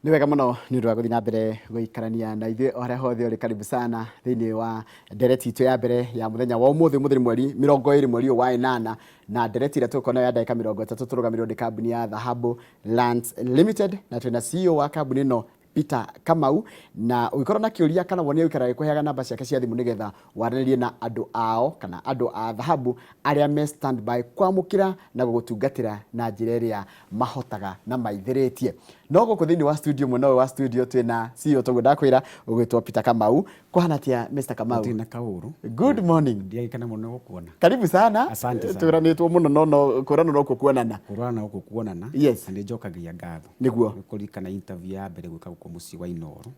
Nĩ wega mũno nĩ ũndũ wa gũthiĩ na mbere gũikarania na ithuĩ o harĩa hothe ũrĩ. Karibu sana thĩinĩ wa ndereti itũ ya mbere ya mũthenya wa ũmũthĩ. Ũmũthĩ nĩ mweri 20 mweri ũyũ wa ĩnana, na ndereti ĩrĩa tũgũkorwo nayo ya ndagĩka 30 tũrũgamĩrĩrwo nĩ kambuni ya Dhahabu Lands Limited, na twĩna CEO wa kambuni ĩno, Peter Kamau. Na ũngĩkorwo na kĩũria kana woni, ũikara gĩkũheaga namba ciake cia thimũ nĩgetha waranĩrie na andũ ao kana andũ a Dhahabu arĩa me standby kwamũkĩra na gũgũtungatĩra na njĩra ĩrĩa mahotaga na maithĩrĩtie. No gũkũ thĩinĩ wa studio, mwena ũyũ wa studio, twĩna CEO toguo ndakwĩra, ũgwĩtwo Peter Kamau. Kũhana atĩa, Mr Kamau? Gũtirĩ na kaũru. Good morning. Ndiagĩkena mũno gũkuona. Karibu sana. Asante sana. Twĩranĩtwo mũno no kwĩranwo nokuo kuonana. Kũrorana gũkũ kuonana. Na nĩ njokagia ngatho. Nĩ kũririkana interview ya mbere gwĩka gũkũ mũciĩ wa Inooro.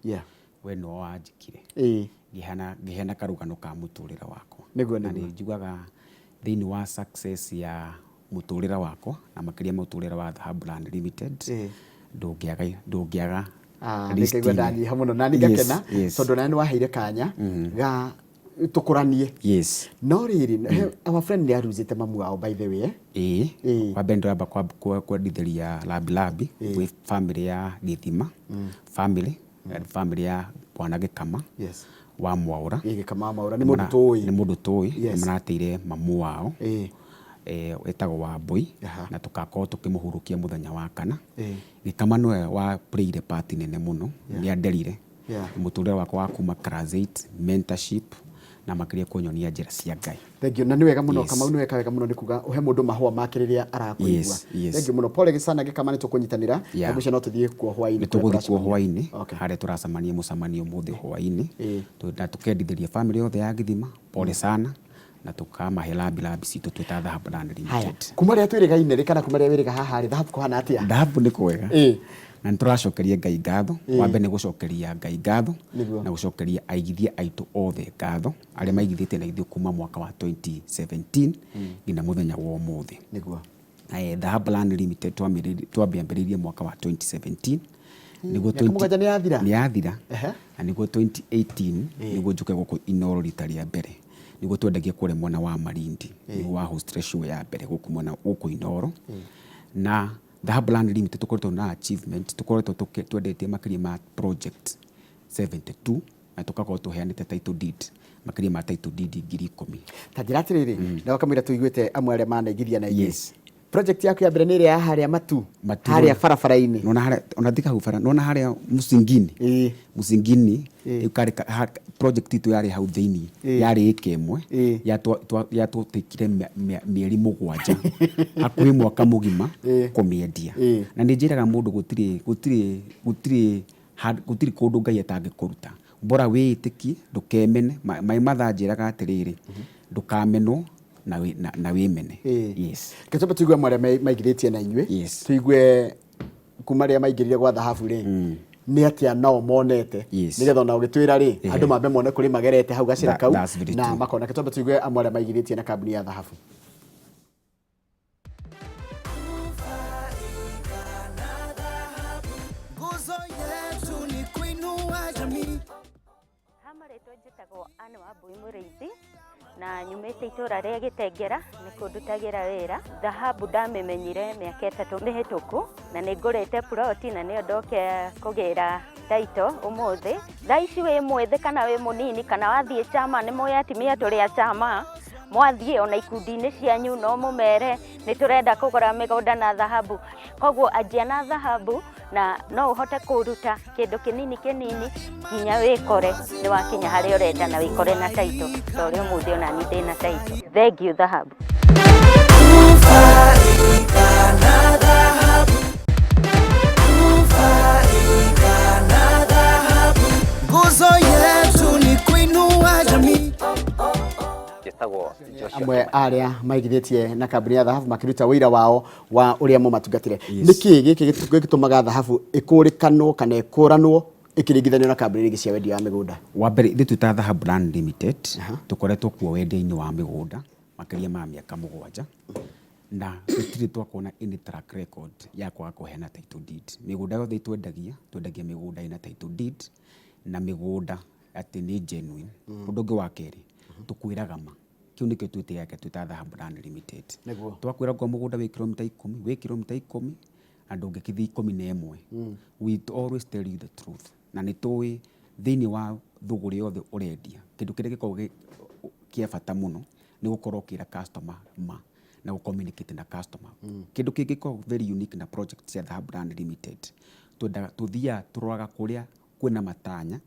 We nĩwe wanjĩkire. Ngĩheana karũgano ka mũtũrĩre wakwa. Na nĩ njiguaga thĩinĩ wa success ya mũtũrĩre wakwa na makĩria mũtũrĩre wa Dhahabu Land Limited, ndũngĩaga ndũngĩaga. Ah, nĩngaigua ndanyiha mũno na ningakena tondũ nawe nĩ waheire kanya ga tũkũranie. No rĩrĩ, our friend nĩ aruzĩte mamu wao, by the way, eh? Ĩĩ. Wa mbere ndĩramba kwendithĩria rambirambi gwĩ family ya Gĩthima family, family ya Bwana Gĩkama wa Mwaũra. Ĩĩ, Gĩkama wa Mwaũra nĩ mũndũ tũĩ. Nĩ mũndũ tũĩ, nĩ marateire mamu wao wĩtagwo Wambũi, na tũgakorwo tũkĩmũhurũkia mũthenya wa kana. Gĩkama nĩwe wa play ire part nene mũno, nĩ anderire mũtũrĩre wakwa wa kuma class 8, mentorship na makĩria kũnyonia njĩra cia Ngai. Thank you. Na nĩ wega mũno. Kamau, nĩ weka wega mũno nĩ kuga ũhe mũndũ mahũa make rĩrĩa arakũigua. Thank you mũno. Pole sana Gĩkama, nĩ tũkũnyitanĩra na ngwĩciria no tũthiĩ kuo hwaĩ-inĩ. Nĩ tũgũthiĩ kuo hwaĩ-inĩ harĩa tũracemania mũcemanio ũmũthĩ hwaĩ-inĩ, na tũkendithĩria family yothe ya Gĩthima pole sana, na tũkamahe rambirambi citũ twĩ ta Dhahabu Land Limited. Kuma rĩrĩa twĩrĩgaine rĩ, kana kuma rĩrĩa wĩrĩga haha rĩ, Dhahabu kũhana atĩa? Dhahabu nĩ kwega na nĩ tũracokeria Ngai ngatho. Wa mbere nĩ gũcokeria Ngai ngatho na gũcokeria aigithia aitũ othe ngatho arĩa maigithĩtie na ithuĩ kuma mwaka wa 2017 nginya mũthenya wa ũmũthĩ. Dhahabu Land Limited twamĩambĩrĩirie mwaka wa 2017 nĩguo. Mĩaka 7 nĩ yathira? Nĩ yathira. Na nĩguo 2018 nĩguo njũke gũkũ Inooro rita rĩa mbere, nĩguo twendagia kũrĩa mwena wa Malindi, nĩguo wa hostire show ya mbere gũkũ mwena gũkũ Inooro. Na Dhahabu Land Limited tũkoretwo na achievement, tũkoretwo twendetie makĩria ma project 72 na tũgakorwo tũheanĩte title deed makĩria ma title deed 10,000. Ta njĩra atĩrĩrĩ, na wakamwĩra tũiguĩte amwe arĩa manaigithia na ithuĩ. Project yaku ya mbere nĩ ĩrĩa ya harĩa Matu, Matu harĩa barabara-inĩ. Nona harĩa ona tiga hau bara, nona harĩa Musingini. Musingini ĩyo karĩ project itũ yarĩ hau thĩinĩ, yarĩ ĩka 1, yatũtĩkire mĩeri 7, hakuhĩ mwaka mũgima kũmĩendia. Na nĩ njĩraga mũndũ gũtirĩ gũtirĩ gũtirĩ gũtirĩ kũndũ Ngai atangĩkũruta. Bora wĩĩtĩkie, ndũkemene. My mother anjĩraga atĩrĩrĩ, ndũkamenwo na wĩmene. Yes. Reke twambe tũigue amwe arĩa maingĩrĩtie na inyuĩ. Tũigue kuma rĩrĩa maingĩrire gwa Dhahabu rĩ, nĩ atĩa nao monete, nĩgetha ona ũgĩtwĩra rĩ, andũ mambe mone kũrĩ magerete hau gacĩra kau That's very na true. makona. Reke twambe tũigue amwe arĩa maigithĩtie na kambuni ya Dhahabu. Nguzo yetu ni kuinua jamii. Ha marĩtwa njĩtagwo Anne Wambui Mũrĩithi na nyumĩte itũra rĩa Gĩtengera, nĩkuo ndutagĩra wĩra. Dhahabu ndamĩmenyire mĩaka 3 mĩhĩtũku na nĩ ngũrĩte ploti na nĩyo ndoka kũgĩra title ũmũthĩ. Thaa ici wĩ mwĩthĩ kana wĩ mũnini kana wathiĩ chama, nĩ mũĩ atumia tũrĩ a chama, mwathiĩ ona ikundi-inĩ cianyu no mũmere nĩ tũrenda kũgũra mĩgũnda na Dhahabu. Koguo anjia na Dhahabu na no ũhote kũruta kĩndũ kĩnini kĩnini nginya wĩkore nĩ wakinya harĩa ũrenda na wĩkore na title ta ũrĩa ũmũthĩ ona niĩ ndĩna title. Thank you, Dhahabu. Nufaika na dhahabu. Nufaika na dhahabu. Nguzo yetu ni kuinua jamii. Njĩtagwo Joshua. Amwe arĩa maigithĩtie na kambuni ya Dhahabu makĩruta ũira wao wa ũrĩa mũmatungatĩre. Nĩkĩ gĩkĩ gĩtũmaga Dhahabu ĩkũrĩkanwo kana ĩkũranwo ĩkĩringithanio na kambuni ingĩ cia wendia wa mĩgũnda? Wa mbere, ithuĩ twĩ ta Dhahabu Land Limited tũkoretwo kuo wendia-inĩ wa mĩgũnda makĩria ma mĩaka 7, na tũtirĩ twakorwo na any track record ya kwaga kũheana title deed. Mĩgũnda yothe twendagia, twendagia mĩgũnda ĩna title deed na mĩgũnda atĩ nĩ genuine. Ũndũ ũngĩ wa kerĩ, tũkwĩraga ma. Kĩu nĩkĩo twĩtĩaga twĩ ta Dhahabu Land Limited. Twakwĩra okorwo mũgũnda wĩ kilomita 10, wĩ kilomita 10. Na ndũngĩkithia 11. We always tell you the truth, na nĩ tũĩ thĩinĩ wa thũgũrĩ yothe ũrendia, kĩndũ kĩrĩa gĩkoragwo kĩa bata mũno nĩ gũkorwo ũkĩra customer ma na gũ communicate na customer. Kĩndũ kĩngĩ very unique na project cia Dhahabu Land Limited, twendaga tũthiaga tũroraga kũrĩa kwĩna matanya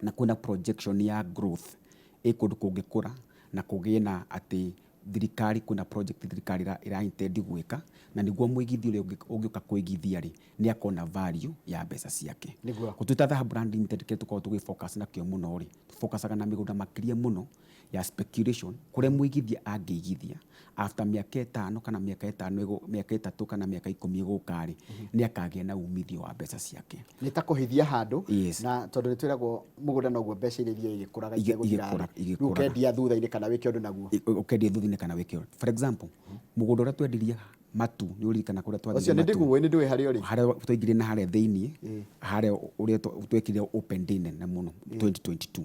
na kwĩna projection ya growth, ĩ kũndũ kũngĩkũra na kũgĩe na atĩ thirikari kwĩna project thirikari ĩra intend gwĩka, na nĩguo mũigithia ũrĩa ũngĩũka kũigithia rĩ, nĩ akona value ya mbeca ciake. Gũtuĩta Dhahabu Land Limited, kĩrĩa tũkoragwo tũgĩ focus nakĩo mũno rĩ, focusaga na mĩgũnda makĩria mũno ya speculation, kũrĩa mũigithia angĩigithia after mĩaka 5 kana mĩaka 5, mĩaka 3 kana mĩaka 10 ĩgũka rĩ, nĩ akagĩa na umithio wa mbeca ciake. Nĩ ta kũhithia handũ. Yes. Na tondũ nĩ twĩragwo mũgũnda noguo mbeca iria ithiaga igĩkũraga itegũthira igĩkũraga, rĩ, rĩu ũkendia thutha-inĩ kana wĩke ũndũ naguo. Ũkendia thutha-inĩ kana wĩke ũndũ. For example, mũgũnda ũrĩa twendirie Matu, nĩ ũririkana kũrĩa ũcio twathirie nĩ Matu? Ndiguĩ, nĩ ndũĩ harĩa ũrĩ. Harĩa twaingĩrire na harĩa thĩiniĩ, harĩa ũrĩa twekire open day nene mũno 2022.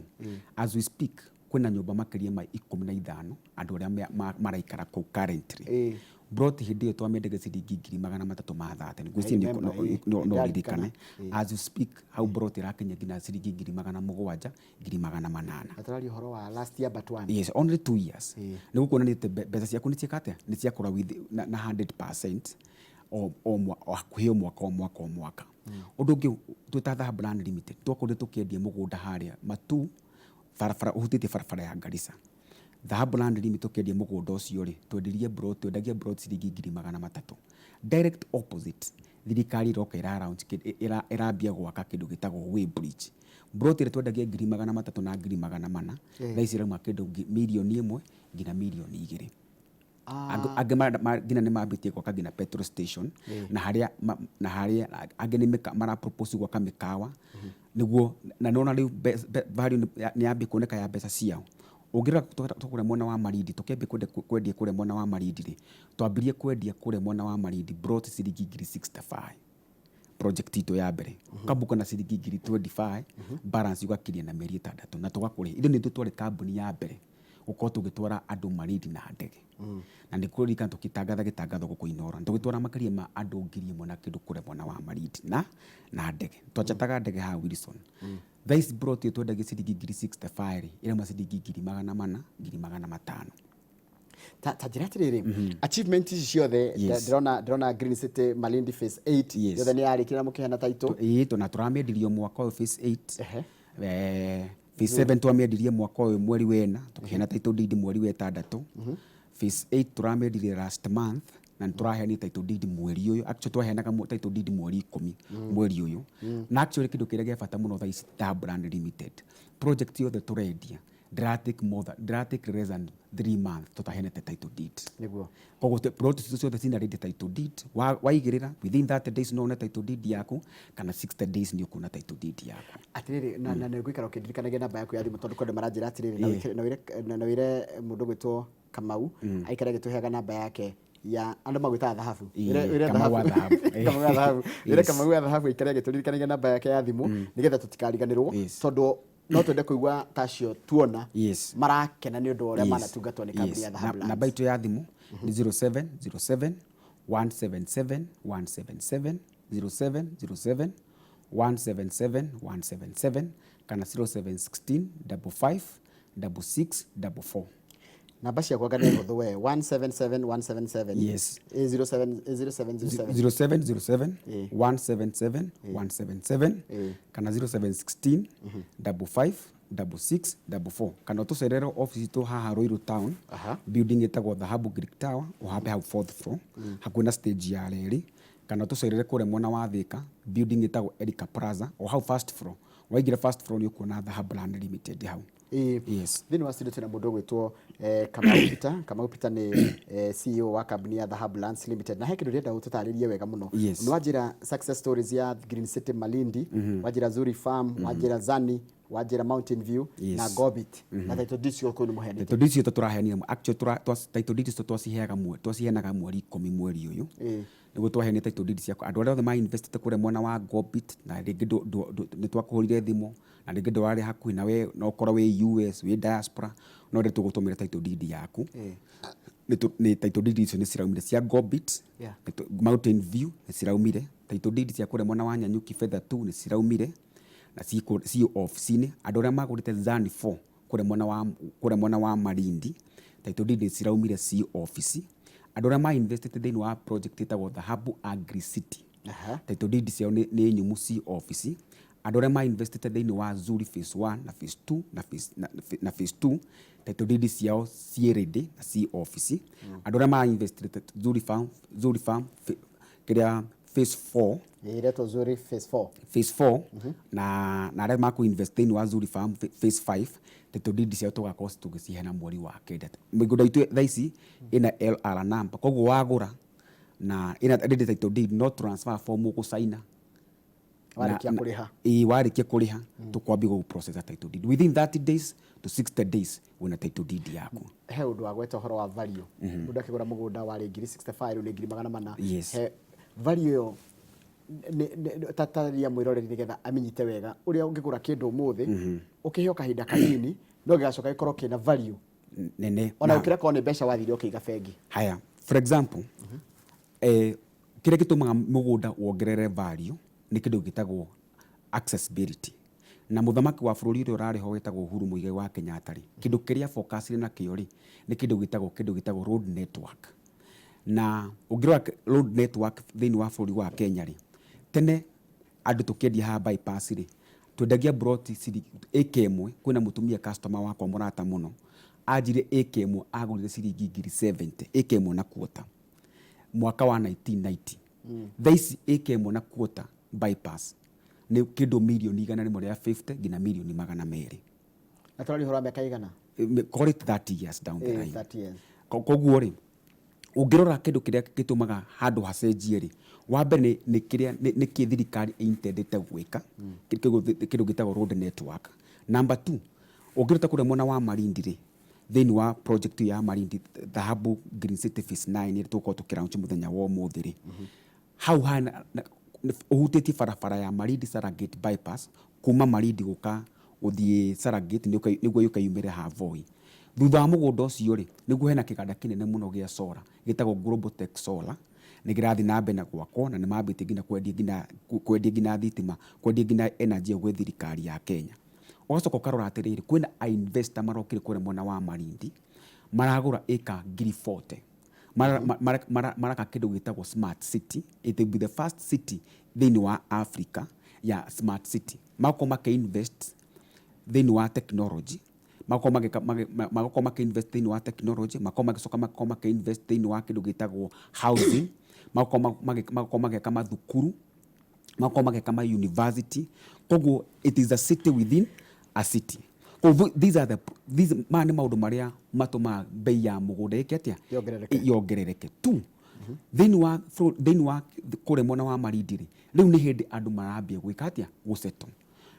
As we speak, kwĩna nyũmba makĩria ma 15 andũ arĩa maraikara kũu currently. Plot hĩndĩ ĩyo twamĩendagia ciringi 330,000. Ngwĩciria remember, no nĩndarikana. ũririkane. As you speak, hau plot ĩrakinya nginya ciringi 700,000, 800,000. Na tũraria ũhoro wa last year but one. Yes, only 2 years. Nĩ gũkuonania atĩ mbeca ciaku nĩ ciĩka atĩa, nĩ ciakũra na 100% o hakuhĩ o mwaka o mwaka o mwaka. Ũndũ ũngĩ, twĩ ta Dhahabu Land Limited, twakorire tũkĩendia mũgũnda harĩa Matu, barabara ũhutĩtie barabara ya Garissa. Dhahabu Land Limited tũkĩendia mũgũnda ũcio rĩ, twendirie plot, twendagia plot ciringi 300,000. Direct opposite, thirikari ĩroka ĩra launch ĩrambia gwaka kĩndũ gĩtagwo weigh bridge. Plot ĩrĩa twendagia 300,000 na 400,000, thaa ici ĩrauma kĩndũ 1 million nginya 2 million. Angĩ nginya nĩ mambĩtie gwaka nginya petrol station, na harĩa angĩ nĩ mara propose gwaka mĩkawa nĩguo, na nĩwona rĩu value nĩ yambia kuoneka ya mbeca ciao. Ũngĩrora kũrĩa mwena wa Malindi, tũkĩambia kwendia kũrĩa mwena wa Malindi rĩ, twambirie kwendia kũrĩa mwena wa Malindi plot ciringi 65,000, project itũ ya mbere. Ũkambuka na ciringi 25,000, balance ũgakiria na mĩeri 6 na tũgakũrĩha. Ithuĩ nĩ ithuĩ twarĩ kambuni ya mbere gũkorwo tũgĩtwara andũ Malindi na ndege, na nĩ kũririkana tũgĩtangatha gĩtangatho gũkũ Inooro, tũgĩtwara makĩria ma andũ 1000 na kĩndũ kũrĩa mwena wa Malindi na ndege. Twachataga ndege haha Wilson. Thaa ici plot ĩyo twendagia ciringi 65,000 rĩ, ĩrauma ciringi 400,000, 500,000. Ta njĩra atĩrĩrĩ, achievement ici ciothe, ndĩrona Green City Malindi phase 8 yothe nĩ yarĩkire na mũkĩheana title. Ĩĩ, na tũramĩendirie mwaka ũyũ phase 8. Phase 7 twamĩendirie mwaka ũyũ mweri wena, tũkĩheana title deed mweri wa 6. Phase 8 tũramĩendirie last month na nĩ tũraheanire title deed mweri ũyũ. Actually twaheanaga title deed mweri 10 mweri ũyũ. Na actually kĩndũ kĩrĩa gĩa bata mũno thaa ici, Dhahabu Land Limited project yothe tũrendia ndĩra take less than 3 months tũtaheanĩte title deed. Koguo plot icio ciothe cina ready title deed. Waigĩrĩra within 30 days no wone title deed yaku, kana 60 days nĩ ũkuona title deed yaku. Atĩrĩrĩ, na nĩ ngũikara ũkĩndirikanagia namba yaku ya thimũ, tondũ kwenda maranjĩra atĩrĩrĩ, na wĩre mũndũ gwĩtwo Kamau aikare agĩtũheaga namba yake ya andũ magwĩtaga Thahabu. Wĩre Kamau wa Thahabu. Thahabu. Kamau wa Thahabu. Wĩre Kamau wa Thahabu aikare agĩtũririkanagia namba yake ya thimũ nĩgetha tũtikariganĩrwo, tondũ no twende kũigua tacio tuona marakena nĩ ũndũ wa ũrĩa manatungatwo nĩ kambuni ya Dhahabu Namba Lands. itũ ya thimũ nĩ 0707 177 177, 0707 177 177, kana 0716 55 66 44. Namba ciakwa nga nĩ hũthũ we, 177 177. Yes. 07 0707. 0707 177 177 kana 0716 55 66 44, kana ũtũcerere office itũ haha Ruiru town, building ĩtagwo Dhahabu Greek Tower, ũhambe hau fourth floor hakuhĩ na stage ya reri, kana ũtũcerere kũrĩa mwena wa Thika, building ĩtagwo Erica Plaza, o hau first floor. Waingĩra first floor nĩ ũkuona Dhahabu Land Limited hau. Thĩinĩ wa studio twĩna mũndũ ũgwĩtwo Kamau Peter. Kamau Peter nĩ CEO wa kambuni ya Dhahabu Lands Limited, na he kĩndũ ndĩrenda ũtũtarĩrie wega mũno. Nĩ wanjĩra success stories ya Green City Malindi, wanjĩra Zuri Farm, wanjĩra Zani, wanjĩra Mountain View na Gobit, na title deeds kũu nĩ mũheanĩte. Title deeds ciothe tũraheanire. Actually title deeds icio twaciheanaga mweri 10 mweri ũyũ, nĩguo twaheanire title deed ciakwa andũ arĩa othe ma investĩte kũrĩa mwena wa Gobit. Na rĩngĩ nĩ twakũhũrire thimũ na rĩngĩ ndũrarĩ hakuhĩ nawe, no ũkorwo wĩ US, wĩ diaspora, no rĩ tũgũtũmĩra title deed yaku. Nĩ title deed icio nĩ ciraumire cia Gobit. Mountain View nĩ ciraumire title deed cia kũrĩa mwena wa Nanyuki Fedha 2 nĩ ciraumire na ciĩ obici-inĩ. Andũ arĩa magũrĩte Zani 4 kũrĩa mwena wa Malindi, title deed nĩ ciraumire, ciĩ obici. Andũ arĩa ma investĩte thĩinĩ wa project ĩtagwo Dhahabu Agri City, title deed ciao nĩ nyũmũ, ciĩ obici. Andũ arĩa ma investĩte thĩinĩ wa Zuri phase 1 na phase 2 na phase 2, title deed ciao ciĩ ready na ciĩ obici. Andũ arĩa ma investĩte Zuri Farm kĩrĩa phase 4. Ĩretwo Zuri phase 4. Phase 4, na arĩa makũ invest thĩinĩ wa Zuri Farm phase 5, title deed ciao tũgakorwo tũgĩciheana mweri wa kenda. Mĩgũnda itũ thaa ici ĩna LR number, koguo wagũra na ĩna ready title deed, no transfer form ũgũcaina. Warĩkia kũrĩha. Ĩĩ, warĩkia kũrĩha tũkwambia gũ process title deed within 30 days to 60 days, wĩna title deed yaku. He ũndũ wa gweta ũhoro wa value. Mũndũ akĩgũra mũgũnda warĩ ngiri 65, rĩu nĩ 400,000. He value ĩyo tatarĩria mwĩroreri nĩgetha amenyite wega ũrĩa ũngĩgũra kĩndũ ũmũthĩ ũkĩheo kahinda kanini no gĩgacoka gĩkorwo kĩna value nene ona gũkĩra korwo nĩ mbeca wathire ũkĩiga bengi. Haya, for example, kĩrĩa gĩtũmaga mũgũnda wongerere value nĩ kĩndũ gĩtagwo accessibility. Na mũthamaki wa bũrũri ũrĩa ũrarĩ ho wĩtagwo Uhuru Muigai wa Kenyatta rĩ, kĩndũ kĩrĩa focusire nakĩo rĩ, nĩ kĩndũ gĩtagwo road network. Na ũngĩrora road network thĩinĩ wa bũrũri wa Kenya rĩ, tene andũ tũkĩendia haha bypass rĩ, twendagia broti ĩka ĩmwe. Kwĩna mũtumia customer wakwa mũrata mũno anjire ĩka ĩmwe agũrire ciringi ngiri 70, ĩka ĩmwe na quarter, mwaka wa 1990. Thaa ici ĩka ĩmwe na quarter bypass nĩ kĩndũ mirioni 150 nginya mirioni 200. Na tũraria ũhoro wa mĩaka igana? Call it 30 years down the line. 30 years. Koguo rĩ, ũngĩrora kĩndũ kĩrĩa gĩtũmaga handũ hacenjie rĩ, wa mbere nĩ kĩrĩa nĩ kĩ thirikari ĩintendete gwĩka, kĩndũ gĩtagwo road network. Number two, ũngĩrora kũrĩa mwena wa Malindi rĩ, thĩinĩ wa project ya Malindi Dhahabu Green City phase 9 ĩrĩa tũgũkorwo tũkĩlaunch mũthenya wa ũmũthĩ rĩ, hau hana ũhutĩtie barabara ya Malindi Serengeti bypass, kuma Malindi gũka gũthiĩ Serengeti nĩguo yũke yumĩre ha Voi. Thutha wa mũgũnda ũcio rĩ, nĩguo hena kĩganda kĩnene mũno gĩa solar gĩtagwo Global Tech Solar, nĩ kĩrathiĩ na mbere na gwakwo na nĩ mambĩtie nginya kwendia nginya thitima, kwendia nginya energy ĩyo gwĩ thirikari ya Kenya. Ũgacoka ũkarora atĩrĩrĩ, kwĩna investor marokire kũrĩa mwena wa Malindi, maragũra ĩka ngiri 40, maraka kĩndũ gĩtagwo smart city. It will be the first city thĩinĩ wa Africa ya smart city. Magakorwo makĩinvest thĩinĩ wa technology, magakorwo makĩinvest thĩinĩ wa technology, magakorwo magĩcoka magakorwo makĩinvest thĩinĩ wa kĩndũ gĩtagwo housing, magakorwo magĩaka mathukuru, magakorwo magĩaka ma university. Koguo it is a city within a city. Koguo these are the these maya nĩ maũndũ marĩa matũmaga bei ya mũgũnda ĩke atĩa? Yongerereke. Yongerereke tu. Thĩinĩ wa kũrĩa mwena wa Malindi rĩ, rĩu nĩ hĩndĩ andũ marambia gwĩka atĩa? Gũsettle.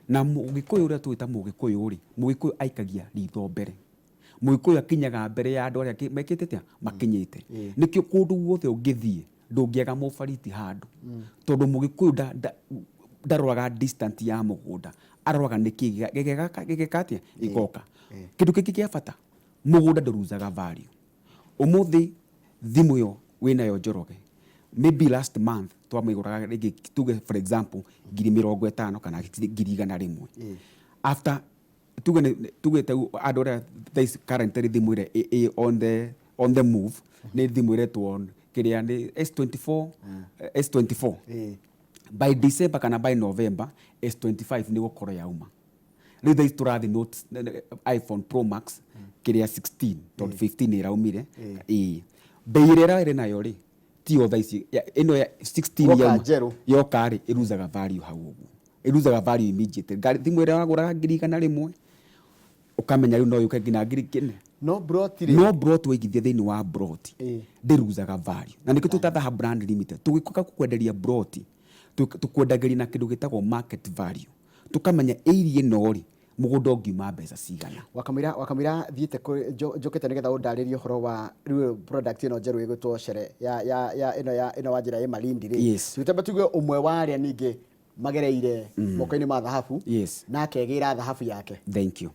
Na mũgĩkũyũ ũrĩa tũĩ ta mũgĩkũyũ rĩ, mũgĩkũyũ aikagia ritho mbere, mũgĩkũyũ akinyaga mbere ya andũ arĩa mekĩte atĩa, makinyĩte. Nĩkĩo kũndũ guothe ũngĩthiĩ ndũngĩaga mũbariti handũ, tondũ mũgĩkũyũ ndaroraga distant ya mũgũnda, aroraga nĩkĩ gĩgeka atĩa, gĩgoka. Kĩndũ kĩngĩ kĩa bata, mũgũnda ndũruzaga value. Ũmũthĩ thimũ ĩyo wĩnayo Njoroge, maybe last month twamĩgũraga rĩngĩ tuge for example 50,000 kana 100,000. After tuge ta andũ arĩa thaa ici currently thimũ ĩrĩa ĩ on the move nĩ thimũ ĩretwo kĩrĩa nĩ S24, S24. By December kana by November S25 nĩ gũkorwo yauma. Rĩu thaa ici tũrathiĩ Note, iPhone Pro Max kĩrĩa 16, tondũ 15 ĩraumire. Ĩĩ, bei ĩrĩa ĩrarĩ nayo rĩ tiyo thaa ici ĩno ya 16. Woka yauma njerũ. Yoka rĩ, ĩruzaga value hau ũguo, ĩruzaga value immediately. Ngari thimũ ĩrĩa wagũraga 100,000 ũkamenya rĩu no yũke nginya ngiri kĩne. No broti rĩ? No broti, waigithia thĩinĩ wa broti ndĩruzaga value, na nĩkĩo twĩta Dhahabu Brand Limited. Tũgĩũka kũkwenderia broti, tũkwendagĩria na kĩndũ gĩtagwo market value, tũkamenya area ĩno rĩ, mũgũnda ũngiuma mbeca cigana. Wakamũira thiĩte njũkĩte nĩgetha ũndarĩrie ũhoro wa rĩu product ĩno njerũ ĩgwĩtwo cere ya ĩno ya ĩno wa njĩra ĩ Malindi rĩ. Tũgĩtamba tuge ũmwe wa arĩa ningĩ magereire moko-inĩ ma thahabu na akegĩra thahabu yake. Thank you.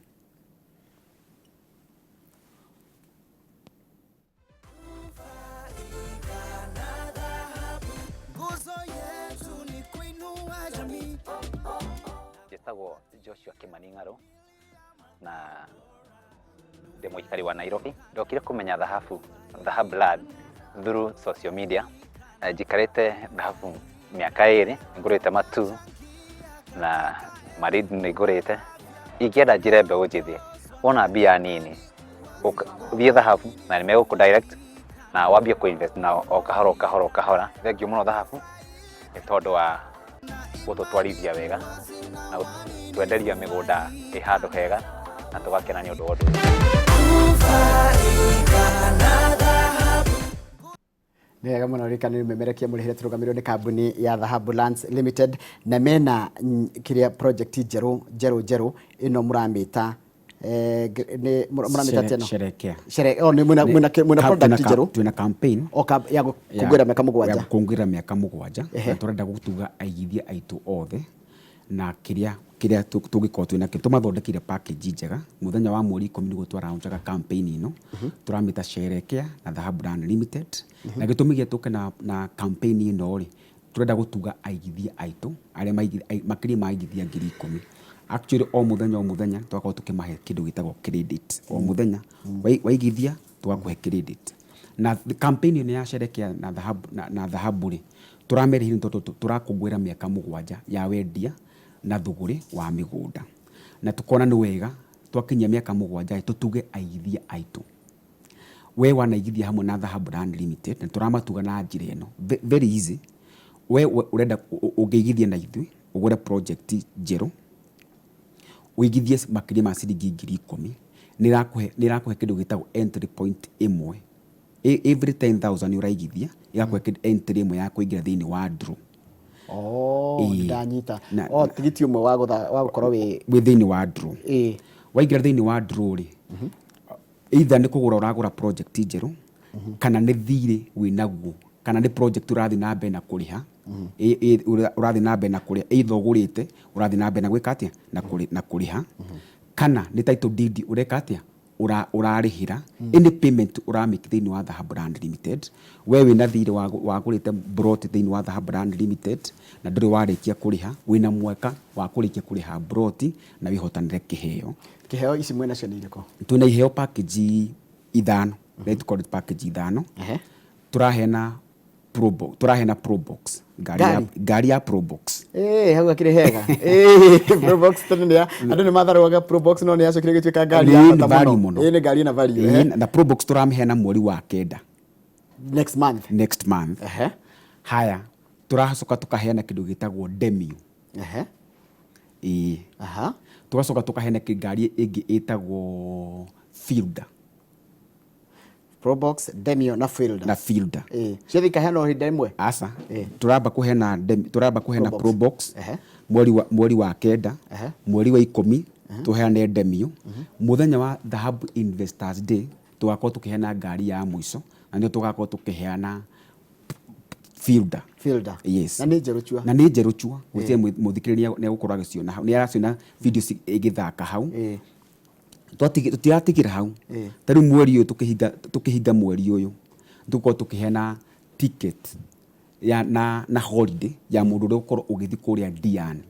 Njĩtagwo Joshua Kimani Ng'arũ na ndĩ mũikari wa Nairobi. Ndokire kũmenya thahabu, Dhahabu Land through social media. Na njikarĩte thahabu mĩaka ĩrĩ, ngũrĩte matu na marindi nĩ ngũrĩte. Ingĩenda njĩre mbeũ njĩthĩ, wona mbia nini, ũthiĩ thahabu na nĩ megũkũ direct na wambie kũ invest nao o kahora o kahora o kahora. Thengiũ mũno thahabu nĩ tondũ wa gũtũtwarithia wega na gũtwenderia mĩgũnda ĩ handũ hega na tũgakena nĩ ũndũ wa ũndũ ũyũ. Nĩ wega mũno ririkana nĩ memerekia mũrĩhĩre tũrũgamĩrĩirwo nĩ kambuni ya Dhahabu Lands Limited na mena kĩrĩa project njerũ njerũ njerũ ĩno mũramĩta eh, nĩ mũramĩta atĩa ĩno? Sherekea. Oh, nĩ mwĩna mwĩna mwĩna product njerũ Twĩna campaign o ya gũkũngũĩra mĩaka mũgwanja. Ya gũkũngũĩra mĩaka mũgwanja na tũrenda gũtuga aigithia aitũ othe na kĩrĩa kĩrĩa tũngĩkorwo twĩ nakĩo. Tũmathondekeire package njega. Mũthenya wa mweri ikũmi nĩguo twaraunjaga campaign ĩno. Tũramĩta Sherekea na Dhahabu Land Limited. Na gĩtũmi gĩa tũke na campaign ĩno rĩ, tũrenda gũtuga aigithia aitũ arĩa makĩria ma aigithia 10,000. Actually o mũthenya o mũthenya tũgakorwo tũkĩmahe kĩndũ gĩtagwo credit. O mũthenya waigithia tũgakũhe credit. Na campaign ĩno ya Sherekea na Dhahabu, na Dhahabu rĩ, tũramĩrĩhire nĩ tondũ tũrakũngũĩra mĩaka mũgwanja ya wendia na thũgũrĩ wa mĩgũnda. Na tũkona nĩ wega twakinyia mĩaka mũgwanja rĩ, tũtuge aigithia aitũ. We wanaigithia hamwe na Dhahabu Land Limited, na tũramatuga na njĩra ĩno very easy. We ũrenda ũngĩigithia na ithuĩ ũgũre project njerũ, ũigithie makĩria ma ciringi 10,000, nĩ ĩrakũhe kĩndũ gĩtagwo entry point ĩmwe. Every 10,000 ũraigithia, ĩgakũhe entry ĩmwe ya kũingĩra thĩinĩ wa draw. Oh, ndanyita. Oh, tigiti ũmwe wa wa gũkorwo wĩ wĩ thĩinĩ wa draw. Waingĩra thĩinĩ wa draw rĩ, either nĩ kũgũra ũragũra project njerũ, kana nĩ thirĩ wĩnaguo, kana nĩ project ũrathiĩ na mbere na kũrĩha, ũrathiĩ na mbere na kũrĩha, either ũgũrĩte, ũrathiĩ na mbere na gwĩka atĩa? Na na kũrĩha, kana nĩ title deed ũreka atĩa? Ũrarĩhĩra. Any payment ũramake thĩinĩ wa Dhahabu Land Limited, we wĩna thirĩ wagũrĩte plot thĩinĩ wa Dhahabu Land Limited na ndũrĩ warĩkia kũrĩha, wĩna mwaka wa kũrĩkia kũrĩha plot na wĩhotanĩre kĩheo. Kĩheo ici mwĩnacio nĩ irĩkũ? Twĩna iheo package ithano, let's call it package ithano. Tũraheana Probox, tũraheana Probox, ngari ya Ngari? ngari ya Probox. Hau hakĩrĩ hega. Probox tene nĩ andũ nĩ matharũaga Probox no nĩ yacokire ĩgĩtuĩka ngari ya Nĩ bata value mũno. mũno. Nĩ ngari ĩna value. Na Probox tũramĩheana mweri wa kenda. Next month. Next month. Haya, tũracoka tũkaheana kĩndũ gĩtagwo Demio. Tũgacoka tũkaheana ngari ĩngĩ ĩtagwo Fielder. Probox, Demio na Fielder. Na Fielder. Ciothe ikaheanwo ihinda rĩmwe? Aca. Tũramba kũheana Demio, tũramba kũheana Probox. Probox mweri wa kenda, mweri wa ikũmi tũheane Demio. Mũthenya wa Dhahabu Investors Day tũgakorwo tũkĩheana ngari ya mũico, na nĩyo tũgakorwo tũkĩheana Fielder. Fielder. Yes. Na nĩ njerũ chua. Na nĩ njerũ chua. Gũtirĩ mũthikĩrĩria nĩ egũkorwo agĩciona hau. Nĩ araciona video ĩgĩthaka hau. Tũtiratigĩra hau. Ta rĩu mweri ũyũ tũkĩhinga mweri ũyũ, tũgũkorwo tũkĩheana ticket ya na holiday ya mũndũ ũrĩa ũgũkorwo ũgĩthiĩ kũrĩa Diani.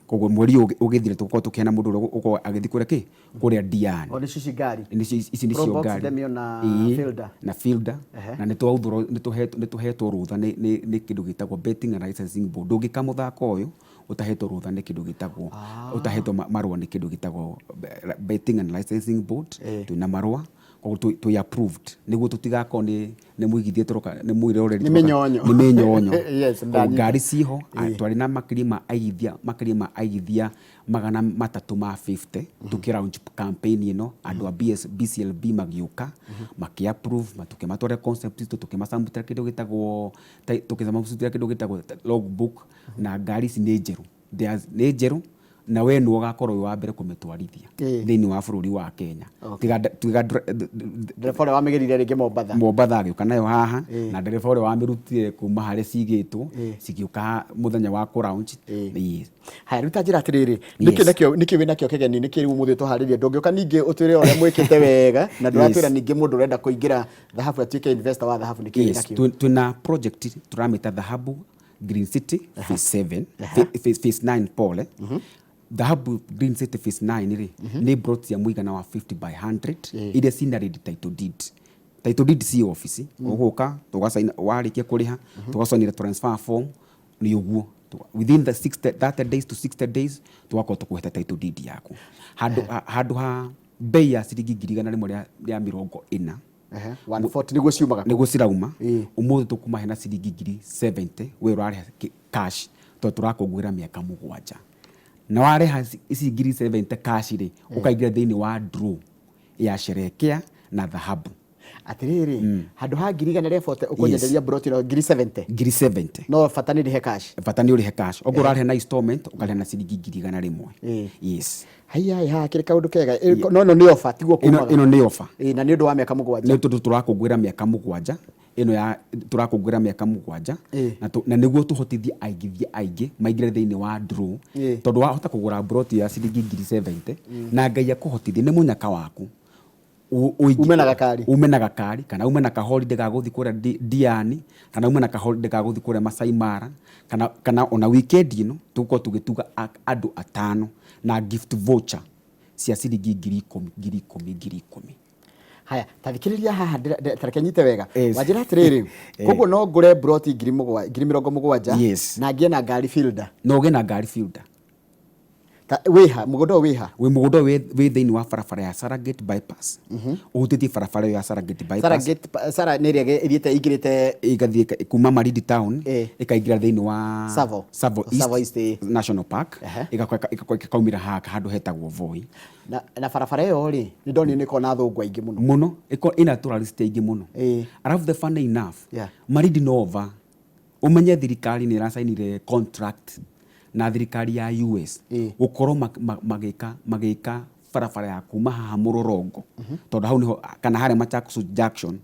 Koguo mweri ũyũ ũgĩthira tũgũkorwo tũkĩheana mũndũ ũrĩa ũgũkorwo agĩthiĩ kũrĩa kĩ? Kũrĩa Diani. O nĩcio ici ngari? Nĩcio ici nĩcio Probox, ngari. Demio na Fielder. Na Fielder. Na nĩtũhetwo rũtha nĩ kĩndũ gĩtagwo Betting and Licensing Board. Ndũngĩka mũthako ũyũ ũtahetwo rũtha nĩ kĩndũ gĩtagwo, ũtahetwo marũa nĩ kĩndũ gĩtagwo Betting and Licensing Board. Twĩna marũa, koguo twĩ approved. Nĩguo tũtigakorwo nĩ mũigithia tũroka, nĩ mwĩroreri Nĩ tũroka. mĩnyonyo. Nĩ mĩnyonyo. Yes, Koguo ndanyita. ngari ciho, twarĩ na makĩria ma aigithia, makĩria ma aigithia magana matatũ ma 50, tũkĩ launch campaign ĩno, andũ a BCLB magĩũka, makĩ approve, tũkĩmatwarĩra concept citũ, tũkĩmacabutĩra kĩndũ gĩtagwo, tũkĩmacabutĩra kĩndũ gĩtagwo logbook, na ngari ici nĩ njerũ. Nĩ njerũ, na we nĩwe ũgakorwo wĩ wa mbere kũmĩtwarithia thĩinĩ wa bũrũri wa Kenya. Tiga Ndereba ũrĩa wamĩgĩrire rĩngĩ Mombatha. Mombatha agĩũka nayo haha, na ndereba ũrĩa wamĩrutire kuma harĩa cigĩtwo, cigĩũka mũthenya wa kũ launch. Haya, rĩu ta njĩra atĩrĩrĩ, nĩkĩ nakĩo, nĩkĩ wĩnakĩo kĩgeni, nĩkĩ rĩu ũmũthĩ tũharĩrie? Ndũngĩũka ningĩ ũtwĩre ũrĩa mwĩkĩte wega, na ndũratwĩra ningĩ mũndũ ũrenda kũingĩra Dhahabu atuĩke investor wa Dhahabu, nĩkĩ Yes, wĩnakĩo? Twĩna project tũramĩta Dhahabu Green City phase 7, phase 9, pole. Dhahabu Green City phase 9 rĩ, nĩ plot cia mũigana wa 50 by 100 iria cina ready title deed. Title deed ci office, ũgũka tũgacaina, warĩkia kũrĩha tũgacainĩra transfer form, nĩ ũguo. Within the 60, 30 days to 60 days tũgakorwo tũkũhete title deed yaku handũ ha bei ya ciringi 140,000. 140 nĩguo ciumaga kũ? Nĩguo cirauma. Ũmũthĩ tũkũmahe na ciringi 70,000, we ũrarĩha cash, tondũ tũrakũngũĩra mĩaka 7, na warĩha ici 70,000 cash rĩ, ũkaingĩra thĩinĩ wa draw ya Sherekea na Dhahabu. Atĩrĩrĩ, handũ ha 140,000 ũkũnyenderia broti ĩno 70,000? 70,000. No bata nĩ ndĩhe cash. Bata nĩ ũrĩhe cash. Okorwo ũrarĩha na installment, ũkarĩha na ciringi 100,000. Yes. Haiya, haha kĩrĩ kaũndũ kega. No ĩno nĩ offer, tiguo? Ĩno kumaga. Ĩno nĩ offer. Na nĩ ũndũ wa mĩaka 7. Nĩ tondũ tũrakũngũĩra mĩaka 7, ĩno ya tũrakũngũĩra mĩaka 7, na nĩguo tũhotithie aigithia aingĩ maingĩre thĩinĩ wa draw, tondũ wahota kũgũra broti ya ciringi 70,000 na Ngai akũhotithie nĩ mũnyaka waku Ume na gakari. Ume na gakari, kana ume na kaholiday ga gũthiĩ kũrĩa Diani, kana ume na kaholiday ga gũthiĩ kũrĩa Masai Mara, kana ona weekend ĩno tũgũkorwo tũgĩtuga andũ atano na gift voucher cia ciringi 10,000, 10,000, 10,000. Haya, ta thikĩrĩria haha, ta reke nyite wega. Wanjĩra atĩrĩrĩ, koguo no ngũre broti 70,000 na ngĩe na ngari Fielder? Na ũgĩe na ngari Fielder. Ta wĩha mũgũnda ũyũ wĩha? Wĩ mũgũnda ũyũ wĩ thĩinĩ wa barabara ya Saragate Bypass, ũhutĩtie barabara ĩyo ya Saragate Bypass. Saragate, Sara nĩ ĩrĩa ĩthiĩte ĩingĩrĩte? Ĩgathiĩ kuma Malindi town ĩkaingĩra thĩinĩ wa Tsavo. Tsavo East, Tsavo East, National Park, ĩkaumĩra haha handũ hetagwo Voi. Na barabara ĩyo rĩ, nĩ ndonire nĩ ĩkoragwo na athũngũ aingĩ mũno. Mũno, ĩna tourist aingĩ mũno. Alafu the funny enough, Malindi no over ũmenye thirikari nĩ ĩracainire contract na thirikari ya US gũkorwo magĩka barabara ya kuma haha Mũrũrongo, tondũ hau nĩho, kana harĩa Machakos Junction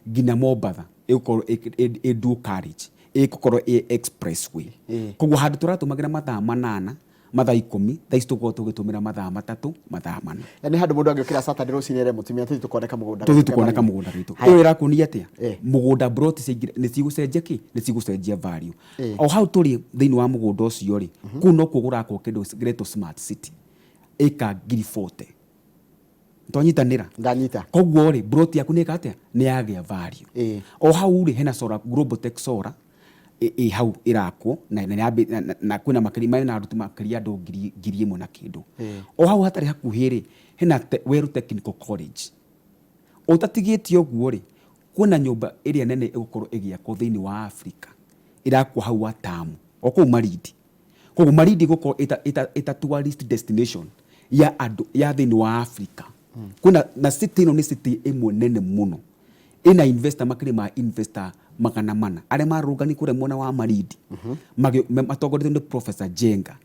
nginya Mombatha, ĩgũkorwo ĩ dual carriage, ĩgũkorwo ĩ expressway. Koguo handũ tũratũmagĩra mathaa 8, mathaa 10, thaa ici tũkorwo tũgĩtũmĩra mathaa 3, mathaa 4. Nĩ handũ mũndũ angĩũkĩra Saturday rũcinĩ ere mũtumia, tũthiĩ tũkoneka mũgũnda tũthiĩ gaitũ tukoneka Malindi. Mũgũnda gaitũ. Haya. Ĩyo ĩrakuonia atĩa? Mũgũnda broti nĩ cigũcenjia kĩ, nĩ cigũcenjia value. O hau tũrĩ thĩinĩ wa mũgũnda ũcio rĩ, kũu nokuo kũrakwo kĩndũ gĩretwo Smart City, ĩka 40,000. Twanyitanĩra? Ndanyita. Koguo rĩ, broti yaku nĩ ĩka atĩa? Nĩ yagĩa value. O hau rĩ, hena solar, Global Tech Solar ĩ hau ĩrakwo, na kwĩna makĩria mena aruti makĩria andũ 1,000 na kĩndũ. O hau hatarĩ hakuhĩ rĩ, hena Weru Technical College. Ũtatigĩtie ũguo rĩ, kwĩna nyũmba ĩrĩa nene ĩgũkorwo ĩgĩakwo thĩinĩ wa Africa, ĩrakwo hau Watamu, o kũu Malindi. Koguo Malindi ĩgũkorwo ĩta tourist destination ya andũ ya thĩinĩ wa Africa. Kwĩna na city ĩno nĩ city ĩmwe nene mũno, ĩna investor makĩria ma investor 400 arĩa marũrũngani kũrĩa mwena wa Malindi, matongoretio nĩ Professor Jenga,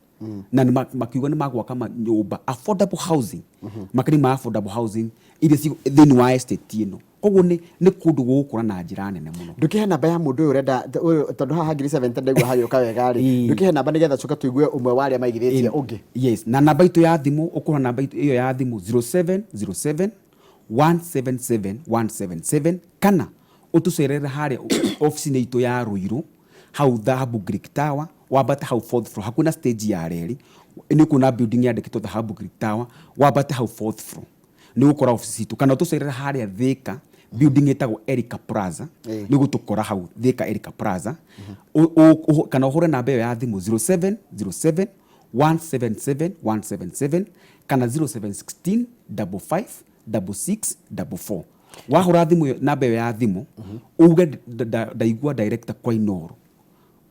na makiuga nĩ magwaka nyũmba affordable housing, makĩria ma affordable housing iria ci thĩinĩ wa estate ĩno. Koguo nĩ kũndũ gũgũkũra na njĩra nene mũno. Ndũkĩhe namba ya mũndũ ũyũ ũrenda ũyũ, tondũ haha 70,000 ndaigua hagĩũka wega rĩ. Ndũkĩhe namba nĩgetha tũke tũigue ũmwe wa arĩa maigithĩtie ũngĩ. Yes, na namba itũ ya thimũ, ũkũra namba itũ ĩyo ya thimũ 0707 177 177, kana ũtũcerere harĩa ofici-inĩ itũ ya Ruiru, hau Dhahabu Greek Tower, wambate hau fourth floor, hakuhĩ na stage ya reri nĩ ũkuona building yandĩkĩtwo Dhahabu Greek Tower. Wambate hau fourth floor nĩ ũgũkora ofici citũ, kana ũtũcerere harĩa Thika, building ĩtagwo Erica Plaza. Nĩ ũgũtũkora hau Thika Erica Plaza. Kana ũhũre namba ĩyo ya thimũ 0707 177 177 kana 0716 55 66 44. Wahũra thimũ ĩyo, namba ĩyo ya thimũ, uge ndaigua director kwa Inooro,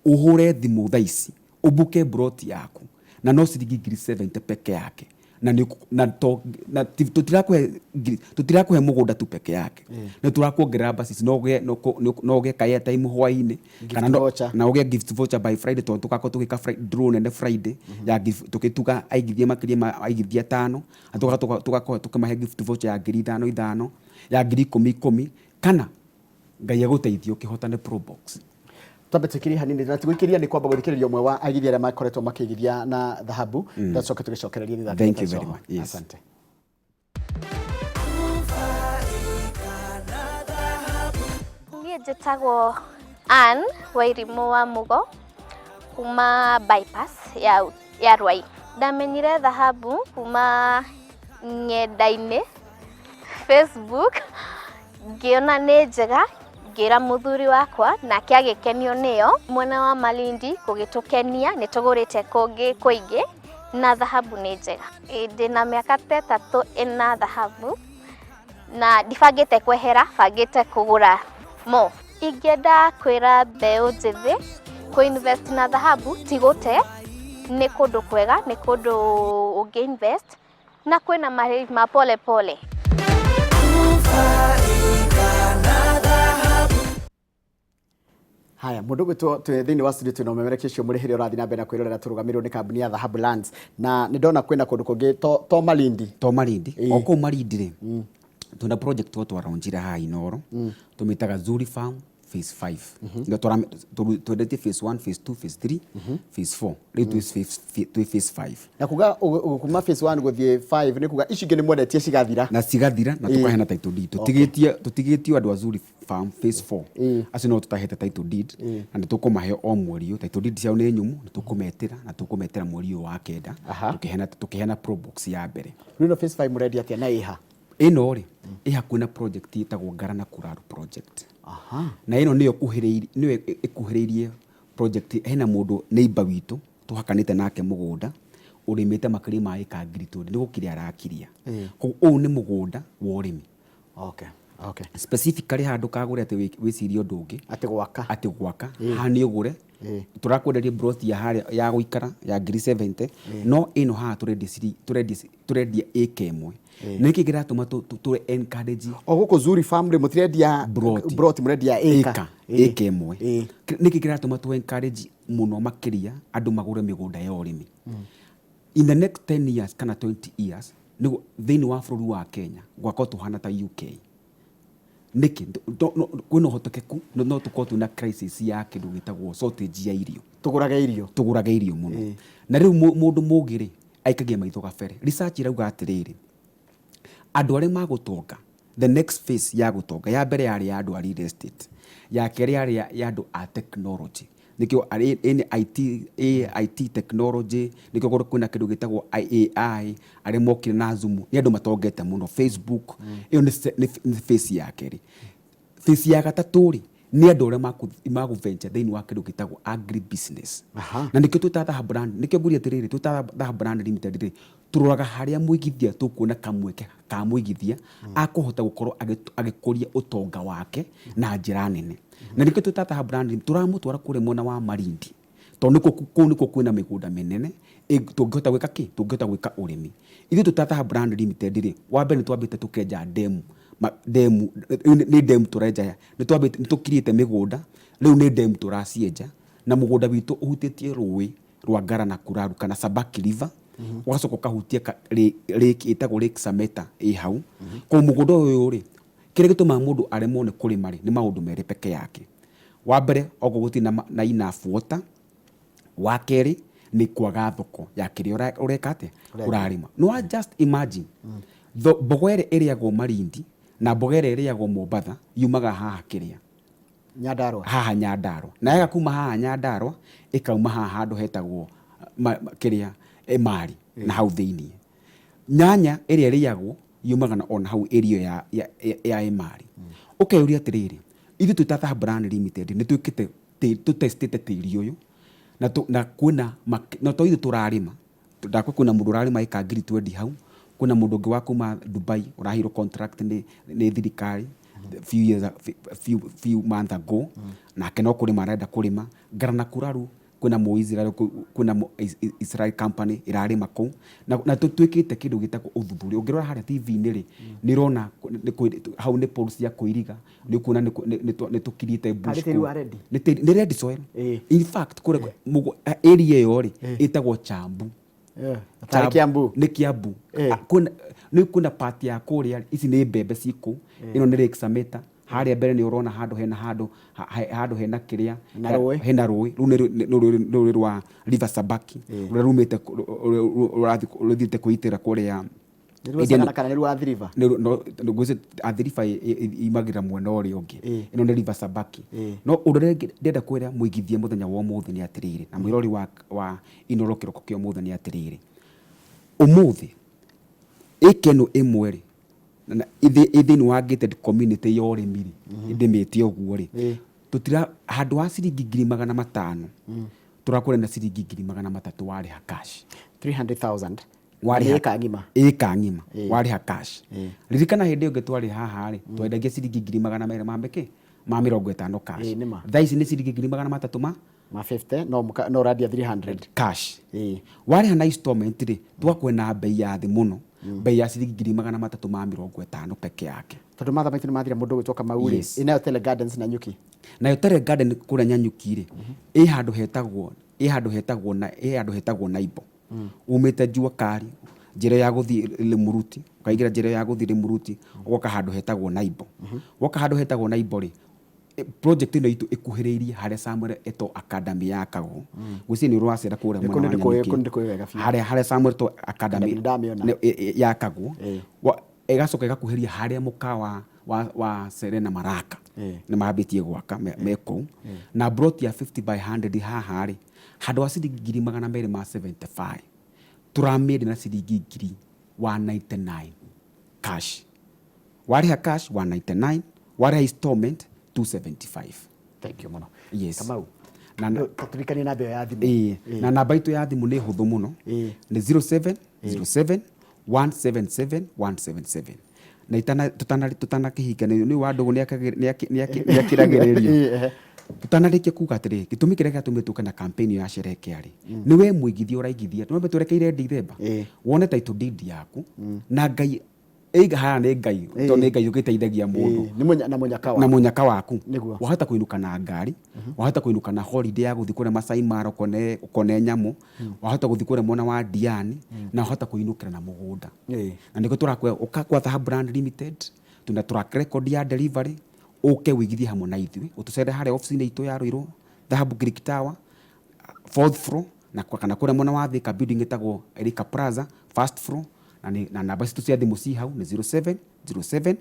ũhũre thimũ thaa ici ũbuke broti yaku na no ciringi 70,000 peke yake, na nĩ na to na tũtirakũhe mũgũnda tu peke yake, nĩ tũrakuongerera basis, no ũgĩe no ũgĩe ka airtime hwaĩ-inĩ, kana no voucher. Na ũgĩe gift voucher by Friday, tondũ tũgakorwo tũgĩka draw nene Friday ya gift, tũgĩtuga aigithia makĩria ma aigithia atano, na tũgakorwo tũkĩmahe gift voucher ya 5,000 5, ya 10,000 10,000, kana Ngai agũteithie ũkĩhotane Probox. Twambe tũikĩrie hanini, na tigũikĩria nĩ kwamba gũthikĩrĩria ũmwe wa aigithia arĩa makoretwo makĩigithia na Dhahabu, tũcoke tũgĩcokererie thutha. Thank you very much. Yes. Asante. Niĩ njĩtagwo Ann Wairimũ wa Mugo. Kuma bypass ya Rwai. Ndamenyire Dhahabu kuma ng'enda-inĩ, Facebook, ngĩona nĩ njega, ngĩra mũthuri wakwa nake agĩkenio nĩyo. Mwena wa Malindi gũgĩtũkenia, nĩ tũgũrĩte kũngĩ kũingĩ na Dhahabu nĩ njega. Ndĩna mĩaka ta 3 ĩna Dhahabu na ndibangĩte kwehera, bangĩte kũgũra more. Ingĩenda kwĩra mbeũ njĩthĩ kũ invest na Dhahabu ti gũte, nĩ kũndũ kwega, nĩ kũndũ ũngĩ invest na kwĩna marĩhi ma pole pole. Haya, mũndũ gwĩtwo twĩ thĩinĩ wa studio twĩna ũmemerekia ũcio mũrĩhĩre ũrathiĩ na mbere na kwĩrorera tũrũgamĩrĩrwo nĩ kambuni ya Dhahabu Lands, na nĩ ndona kwĩna kũndũ kũngĩ to Malindi. To Malindi. O kũu Malindi rĩ, twĩna project o twaraunjire haha Inooro, tũmĩtaga Zuri Farm phase 5. Twendetie phase 1, phase 2, phase 3, phase 4, rĩu twĩ phase 5. Na kuga kuma phase 1 gũthiĩ 5 nĩ kuga ici ingĩ nĩ mwendetie cigathira. Na cigathira na tũkaheana title deed. Tũtigĩtio andũ a Zuri Farm phase 4 acio no tũtahete title deed, na nĩ tũkũmahe o mweri ũyũ. Title deed ciao nĩ nyũmũ, nĩ tũkũmetĩra na tũkũmetĩra mweri ũyũ wa 9, tũkĩheana pro box ya mbere. Rĩu ĩno phase 5 mũrendia atĩa na ĩha? Ĩno rĩ, ĩ hakuhĩ na project ĩtagwo Ngarana Kuraru project. Na ĩno nĩyo ĩkuhĩrĩirie, nĩyo ĩkuhĩrĩirie project. Hena mũndũ neighbor witũ tũhakanĩte nake mũgũnda ũrĩmĩte makĩria ma ĩka 20,000, nĩ gũkiria arakiria. Koguo ũyũ nĩ mũgũnda wa ũrĩmi. Specifically handũ kagũre atĩ wĩcirie ũndũ ũngĩ. Atĩ gwaka. Atĩ gwaka. Haha nĩ ũgũre. Tũrakwenderia plot ya harĩa ya gũikara ya ngiri 70, no ĩno haha tũrendia ĩka 1. Nĩkĩ kĩratũma tũ encourage O gũkũ Zuri Farm rĩ, mũtirendia Broti. broti, mũrendia ĩka. Ĩka 1. Nĩkĩ kĩratũma tũ encourage mũno makĩria andũ magũre mĩgũnda ya ũrĩmi? In the next 10 years kana 20 years, nĩguo thĩinĩ wa bũrũri wa Kenya gwakorwo tũhana ta UK. Nĩkĩ? Kwĩna ũhotekeku no tũkorwo twĩna crisis ya kĩndũ gĩtagwo shortage ya irio. Tũgũrage irio. Tũgũrage irio mũno. Na rĩu mũndũ mũgĩ rĩ, aikagia maitho gabere. Research ĩrauga atĩrĩrĩ, andũ arĩa magũtonga, the next phase ya gũtonga, ya mbere yarĩ ya andũ a real estate, ya kerĩ yarĩ ya andũ a technology. Nĩkĩo ĩ IT, IT technology, nĩkĩo kwĩna kĩndũ gĩtagwo AI, arĩa mokire na Zoom, nĩ andũ matongete mũno, Facebook, ĩyo nĩ phase ya kerĩ. Phase ya gatatũ rĩ, nĩ andũ arĩa magũ venture thĩinĩ wa kĩndũ gĩtagwo agri business. Na nĩkĩo twĩtaga Dhahabu Land, nĩkĩo ngũria atĩrĩrĩ, twĩtaga Dhahabu Land Limited rĩ, tũroraga harĩa mũigithia tũkuona kamweke ka mũigithia akũhota gũkorwo agĩkũria ũtonga wake na njĩra nene. Na nĩkĩo twĩtaga Dhahabu Land Limited, tũramũtwara kũrĩa mwena wa Malindi, tondũ kũu nĩkuo kwĩna mĩgũnda mĩnene tũngĩhota gwĩka kĩ? Tũngĩhota gwĩka ũrĩmi. Ithuĩ twĩta Dhahabu Land Limited rĩ, wa mbere nĩ twambĩte tũkenja demu, demu, nĩ demu tũrenja, nĩ twambĩte, nĩ tũkirĩte mĩgũnda, rĩu nĩ demu tũracienja, na mũgũnda witũ ũhutĩtie rũĩ rwa Ngarana Kuraru kana Sabaki River, ũgacoka ũkahutia lake ĩtagwo Lake Sameta ĩ hau. Koguo mũgũnda ũyũ rĩ, kĩrĩa gĩtũmaga mũndũ aremwo nĩ kũrĩma rĩ, nĩ maũndũ merĩ peke yake. Wa mbere, okorwo gũtirĩ na enough water. Wa kerĩ, nĩ kwaga thoko ya kĩrĩa ũreka atĩa? Ũrarĩma. No just imagine, mbogo ĩrĩa ĩrĩagwo Malindi na mboga ĩrĩa ĩrĩagwo Mombatha yumaga haha kĩrĩa? Nyandarua. Haha Nyandarua. Na yaga kuma haha Nyandarua, ĩkauma haha handũ hetagwo kĩrĩa, Emali, na hau thĩiniĩ. Nyanya ĩrĩa ĩrĩagwo yumaga ona hau area ya Emali. Ũkeyũria atĩrĩrĩ, ithuĩ twĩ ta Dhahabu Land Limited nĩ twĩkĩte tũtestĩte tĩri ũyũ, na na kwĩna na to ithuĩ tũrarĩma, ndakwa kwĩna mũndũ ũrarĩma ĩka ngiri 20 hau, kwĩna mũndũ ũngĩ wa kuma Dubai ũraheirwo contract nĩ thirikari few years, few months ago, nake no kũrĩma arenda kũrĩma. Ngarana Kuraru kwĩna mũ Israel, kwĩna mũ Israel company ĩrarĩma kũu, na tũtwĩkĩte kĩndũ gĩtagwo ũthuthuria. Ũngĩrora harĩa T V-inĩ rĩ, nĩ ũrona hau nĩ poles cia kũiriga, nĩ ũkuona nĩ tũkirĩte bush Harĩ tĩri kũu. wa ready? Nĩ tĩri, nĩ red soil. In fact, kũrĩa area ĩyo rĩ, ĩtagwo Chambu. Tarĩ Kiambu? Nĩ Kiambu. Nĩ kwĩna part ya kũrĩa, ici nĩ mbembe ciĩ kũu. Ĩno nĩ Lake Sameta. Harĩa mbere nĩ ũrona handũ hena handũ, ha, ha, handũ hena kĩrĩa, Na rũĩ. Hena rũĩ. Rũu nĩ rũĩ rwa River Sabaki. Rũrĩa rumĩte rũrathiĩ rũthiĩte kwĩitĩra kũrĩa Nĩ ruo Sagana kana nĩ ruo Athi River? Ngwĩciria Athi River imagĩra mwena ũrĩa ũngĩ. Ĩĩ. Ĩno nĩ River Sabaki. Ĩĩ. No ũndũ ũrĩa ndĩrenda kwĩra mũigithia mũthenya wa ũmũthĩ nĩ atĩrĩrĩ, na mwĩrori wa Inooro kĩroko kĩa ũmũthĩ nĩ atĩrĩrĩ, ũmũthĩ ĩka ĩno ĩmwe rĩ, ĩ thĩinĩ wa gated community ya ũrĩmi rĩ, ndĩmĩte ũguo rĩ, tũtira handũ ha ciringi 500,000 tũrakũrĩa na ciringi 300,000 warĩha cash. 300,000. Warĩha Ĩka ng'ima. Ĩka ng'ima. Warĩha cash. Ririkana hĩndĩ ĩyo ĩngĩ twarĩ haha rĩ, twendagia ciringi 250,000 cash. Ĩĩ, nĩma. Thaa ici nĩ ciringi 300,000 ma Ma 50 no mũka, no ũrandia 300. Cash. Ĩĩ. Warĩha na installment rĩ, tũgakuhe na bei ya thĩ mũno, bei ya ciringi 350,000 peke yake. Tondũ mathaa maitũ nĩ mathira mũndũ ũgwĩtwo Kamau rĩ, Yes. ĩ nayo Tele Gardens Nanyuki? Nayo Tele Garden kũrĩa Nanyuki rĩ, ĩ handũ hetagwo, ĩ handũ hetagwo na, ĩ handũ hetagwo Naibo. Umĩte Jua Kali, njĩra ya gũthiĩ Rĩmũruti, ũkaingĩra njĩra ya gũthiĩ Rĩmũruti, ũgoka handũ hetagwo Naibo. Woka handũ hetagwo Naibo rĩ, project ĩno itũ ĩkuhĩrĩirie harĩa Samuel Eto'o Academy yakagwo. Ngwĩciria nĩ ũracera kũrĩa mwena wa Nanyuki. Kũu nĩ ndĩkũĩ wega biũ. Harĩa Samuel Eto'o Academy Academy nĩndamĩona. Yakagwo. Ĩgacoka ĩgakuhĩrĩria harĩa mũkawa wa Serena Maraka. Nĩ mambĩtie gwaka me kũu. Na plot ya 50 by 100 haha rĩ, handũ ha ciringi 275,000 tũramĩendia na ciringi 199,000 cash. Warĩha cash 199, warĩha installment 275. Thank you mũno. Yes. Kamau. Na Tũririkanie namba ĩyo ya thimũ. Ĩĩ. Na namba itũ ya thimũ nĩ hũthũ mũno. Nĩ 0707 177 177. Na tũtanakĩhinga nĩ wa ndũgũ nĩakĩragĩrĩrio. Tũtanarĩkia kuga atĩrĩ, gĩtũmi kĩrĩa gĩatũmire tũke na campaign ya Sherekea rĩ, nĩ we mũigithia ũraigithia, nĩ wambe twerekeire Dithemba, wone title deed yaku, na Ngai, ĩiga haha nĩ Ngai, tondũ nĩ Ngai ũgĩteithagia mũndũ. Nĩ na mũnyaka waku. Na mũnyaka waku. Nĩguo. Wahota kũinũka na ngari, wahota kũinũka na holiday ya gũthiĩ kũrĩa Masai Mara ũkone nyamũ, wahota gũthiĩ kũrĩa mwena wa Diani, na wahota kũinũkĩra na mũgũnda. Na nĩkĩo tũrakwĩra ũka kwa Dhahabu Land Limited, tuna track record ya delivery, ũke wĩigithie hamwe na ithuĩ, ũtũcere harĩa obici-inĩ itũ ya Ruiru, Dhahabu Greek Tower, fourth floor, na kana kũrĩa mwena wa Thika building ĩtagwo Erika Plaza, first floor, na nĩ, na namba citũ cia thimũ ci hau nĩ 0707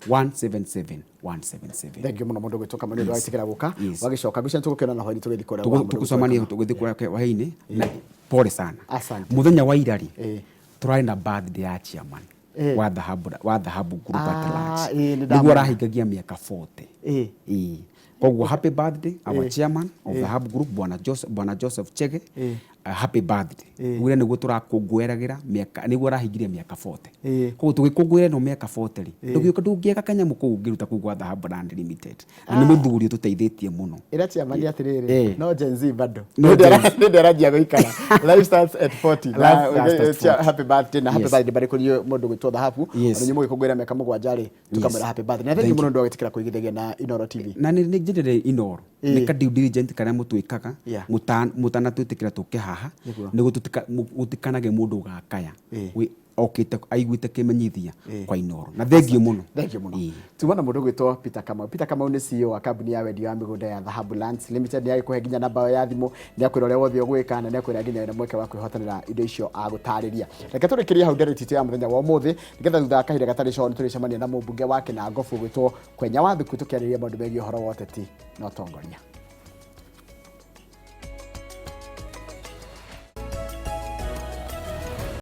177 177. Thank you mũno mũndũ gwĩtwo Kamau nĩ ũndũ wa gwĩtĩkĩra gũka. Yes. Wagĩcoka ngwĩciria tũgũkĩona na hwaĩ-inĩ tũgĩthiĩ kũrĩa gwa mũndũ gwĩtwo Tũgũcemania Kamau. tũgĩthiĩ kũrĩa hwaĩ-inĩ na pole sana. Asante. Mũthenya wa ira rĩ, Ĩĩ. tũrarĩ na birthday ya chairman wa Dhahabu Group at large. Ĩĩ, nĩ Nĩguo ndamũmenya. arahingagia mĩaka 40. Ĩĩ. Ĩĩ. Koguo happy birthday our chairman of Dhahabu Group Bwana Joseph Chege. Happy birthday. Ugire nĩguo tũrakũngũĩragĩra mĩaka, nĩguo arahingirie mĩaka 40. Koguo tũgĩkũngũĩra ĩno mĩaka 40 rĩ, ndũgĩũka ndũngĩaga kanyamũ kũu ũngĩruta kũu gwa Dhahabu Land Limited. Na nĩ mũthuri ũtũteithĩtie mũno. Ĩra chairman atĩrĩrĩ, no Gen Z bado. No Gen Z. Nĩ ndĩranjia gũikara. Life starts at 40. Life starts at 40. Happy birthday na happy Yes. birthday barĩ kũrĩ mũndũ gwĩtwo Dhahabu. Yes. Ona inyuĩ mũgĩkũngũĩra mĩaka 7 rĩ, tũkamwĩra happy birthday. Na thank you mũno nĩ ũndũ wa gwĩtĩkĩra kũigithagia na Inooro TV. Na nĩ njendere Inooro. Nĩ ka due diligence karĩa mũtwĩkaga, mũtanatwĩtĩkĩra tũke haha, nĩguo gũtikanagĩe mũndũ ũgakaya. Okĩte aiguĩte kĩmenyithia kwa Inooro. Na thengiũ mũno. Thengiũ mũno. Tuma na mũndũ ũgwĩtwo Peter Kamau. Peter Kamau nĩ CEO wa kambuni ya wendia wa mĩgũnda ya Dhahabu Lands Limited. Nĩ agĩkũhe nginya namba ya thimũ, nĩ akwĩra ũrĩa wothe ũgwĩka, na nĩ akwĩra nginya wĩna mweke wa kwĩhotanĩra indo icio agũtarĩria. Reke tũrĩkĩrie hau ndereti itũ ya mũthenya wa ũmũthĩ, nĩgetha thutha wa kahinda gatarĩ coho nĩtũrĩcemania na mũmbunge wa Kĩnangobu ũgwĩtwo Kwenya Wathuku tũkĩarĩrĩria maũndũ megiĩ ũhoro wa ũteti na ũtongoria.